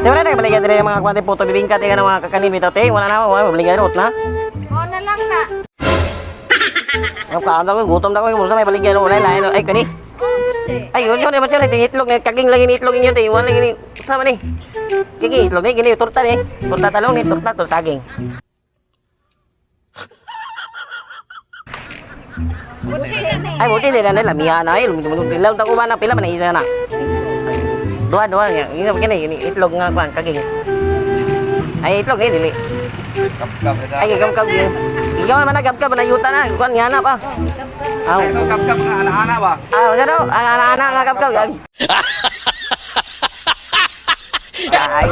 Di ba na nagbaligya diri mga kuan puto bibingka ti mga kakanin bitaw te. Wala na wala baligya rot na. O na lang na. Ang kaon ko gutom na ko musa may baligya no wala lain ay kani. Ay yun yun ba siya itlog ni kaging lagi ni itlog inyo te. Wala lagi ni sama ni. Kagi itlog ni gini torta ni. Torta talong ni torta torta saging. Ay buti din na lamiya na ay lumutong ta ko ba na pila man isa na. Duha duha nga. Ini kini ini itlog nga kuan kaging. Ay itlog eh dili. Kap-kap. Ay gab-gab. Ikaw naman nagab-gab na yuta na kuan nga na pa. Aw. Ay, kap-kap nga anak-anak ba? Ah, wala daw. Ang anak-anak nga gab-gab. Ay,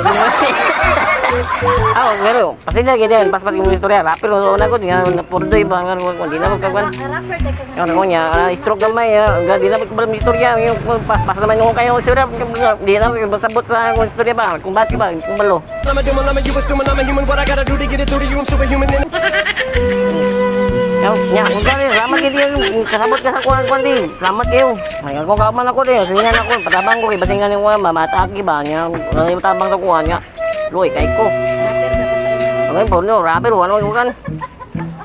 ah, pero pasensya gid yan, paspas yung istorya. Rapil mo na ko, nga napurdoy ba nga ko di na ko kagwan. Rapper ka nga. Yung ako niya, stroke gamay, di na ko istorya, yung pas naman yung kayo istorya, di na ko masabot sa akong istorya ba, kung bakit ba, kung balo. I'ma do my you assuming I'm a human. What I gotta do to get it through to you? I'm superhuman. And Yaw, nya, kung gani, salamat kayo di, kasabot ka sa kuwan kuwan di, salamat kayo. Ay, ako kaman ako di, singan ako, patabang ko, kay basingan yung kuwan, mamataaki ba, niya, wala yung tabang sa kuwan niya. Luy, kay ko. Rapper ka sa inyo. Okay, po no, rapper, wala ko kan.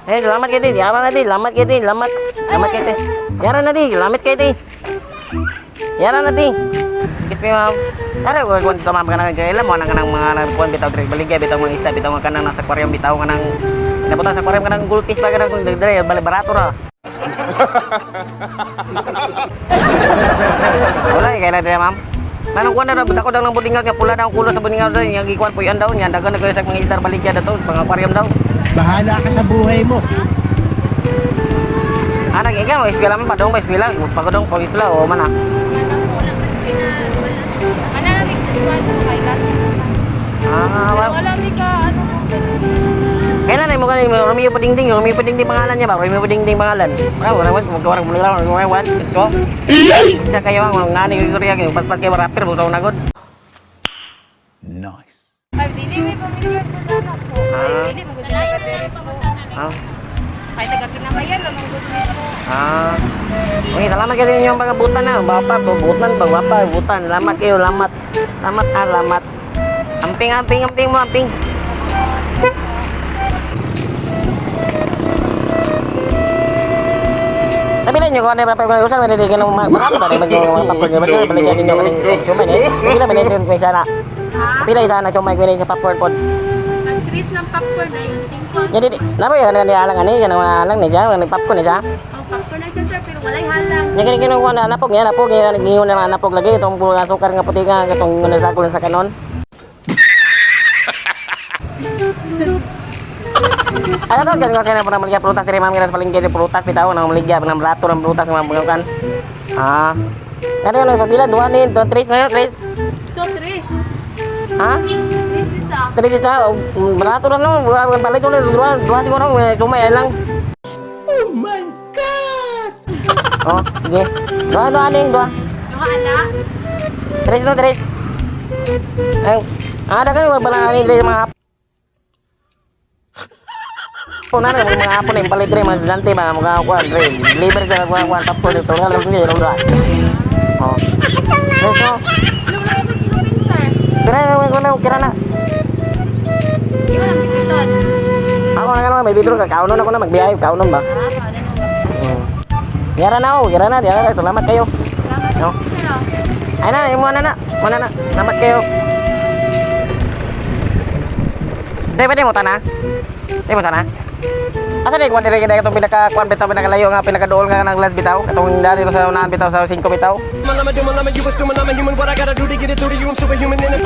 Eh, salamat kayo di, yaman na di, salamat kayo di, salamat, salamat kayo di. Yara na di, salamat kayo di. Yara na di. Excuse me, ma'am. Tara, kung kung tumama ka na kailan mo nang kanang mga kuwan bitaw direk baligya bitaw mga isda bitaw mga kanang nasa aquarium bitaw kanang nabutan sa aquarium kanang goldfish ba kanang dire bale barato ra. Wala eh, kailan dire ma'am. Nanong kuwan na dako daw ng budingaw nga pula daw ang kulo sa budingaw daw yang gikuan puyan daw nya dagan na kayo sa mga isda baligya dato mga aquarium daw. Bahala ka sa buhay mo. Anak ikaw eskwela man padong pa eskwela pagodong pa eskwela o man ah. Ano na nagsukuan ko kay last. Ah, Pero wow. wala mi ka ano ko. Kailan ay mo galing Romeo Padingding, Romeo Padingding pangalan niya ba? Romeo Padingding pangalan. Ah, wala wala mo gawar mo lang mo wala. Ko. Sa kayo ang ngani yung istorya kayo paspas kayo rapper mo na gud. Nice. Ay dili mi pamilyar po na ako. Ay dili mo gud ka diri po. Ah. Kay taga kinamayan lamang gud mi po. Ah. Okay, salamat kayo sa inyong pagabutan na. Bapa, butan, pagwapa, butan. Salamat kayo, salamat. Salamat, ah, salamat. Amping, amping, amping mo, amping. Sabi na inyo kung ano yung pag-usan, may natitigyan ng mga marami ba rin mag-uwan popcorn nyo? Ba't balikan ninyo ka ng siomay eh? Pila ba nito yung isa na? Pila isa na siomay ko sa popcorn pod. Nag-trees ng popcorn na yun, 5. Yan, di, napa yan, yan, alang ani, yan ang alang ni dyan, ang popcorn ni dyan. Oh, popcorn na siya sir, pero walay halang. Nya kini kini kuan napog niya napog niya ngingon na napog lagi itong puro asukar nga puti nga itong nasakol sa kanon. Ano to ganun kaya na maligya prutas diri ma'am kaya sa palengke diri prutas bitaw nang maligya nang barato ng prutas nga mga kan. Ah. Kaya ano sa pila duha ni duha tres na tres. So, tres. Ha? Tres isa. Tres isa barato ra no palit ulit duha duha siguro sumay lang. Oh my God! Oh, sige. Duha duha ning duha. Duha ana. Tres no, tres. Ay, ah, dagan mo bala ni diri mga hapon na mga hapon yung palit diri mga estudyante ba mga kuan diri deliver sa kuan kuan tapos dito na lang diri lang. Oh. Tres no. Ano wala ko silupin sir? Kira na ko na kira na. Di wala pipiton. Ako na nga may bidro ka kaunon ako na magbiyahe kaunon ba. Ah, paano na ba? Yara na oh, yara na, yara na. Salamat kayo. Salamat No. sir. Oh. Ay na, imo na na. Mo na na. Salamat kayo. Dai pwede mo tana? Dai mo tana? Asa di kuan diri kay itong pinaka kuan bitaw pinakalayo nga pinakaduol nga nang glass bitaw katong dali ko sa unahan bitaw sa 5 bitaw. I'ma do my you assuming I'm a human. What I gotta do to get it through to you? I'm superhuman. And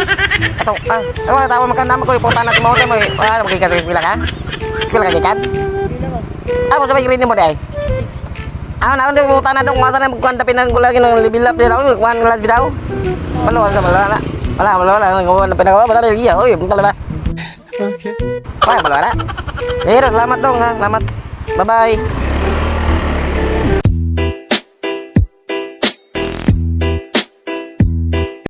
Katong ah, ako tawo makan nama ko ipunta na mo mo. Ah, magkikat sa pila ka? Pila ka gikan? Ah, mo sabay green mo dai. Ah, naon di mo tana dong masa na kuan tapi nang gulagi nang libilap di raw kuan glass bitaw. Wala wala wala wala. Wala wala wala wala pinaka wala wala iya oy wala ba. Okay. Wala wala wala. Pero salamat dong ha, salamat. Bye-bye.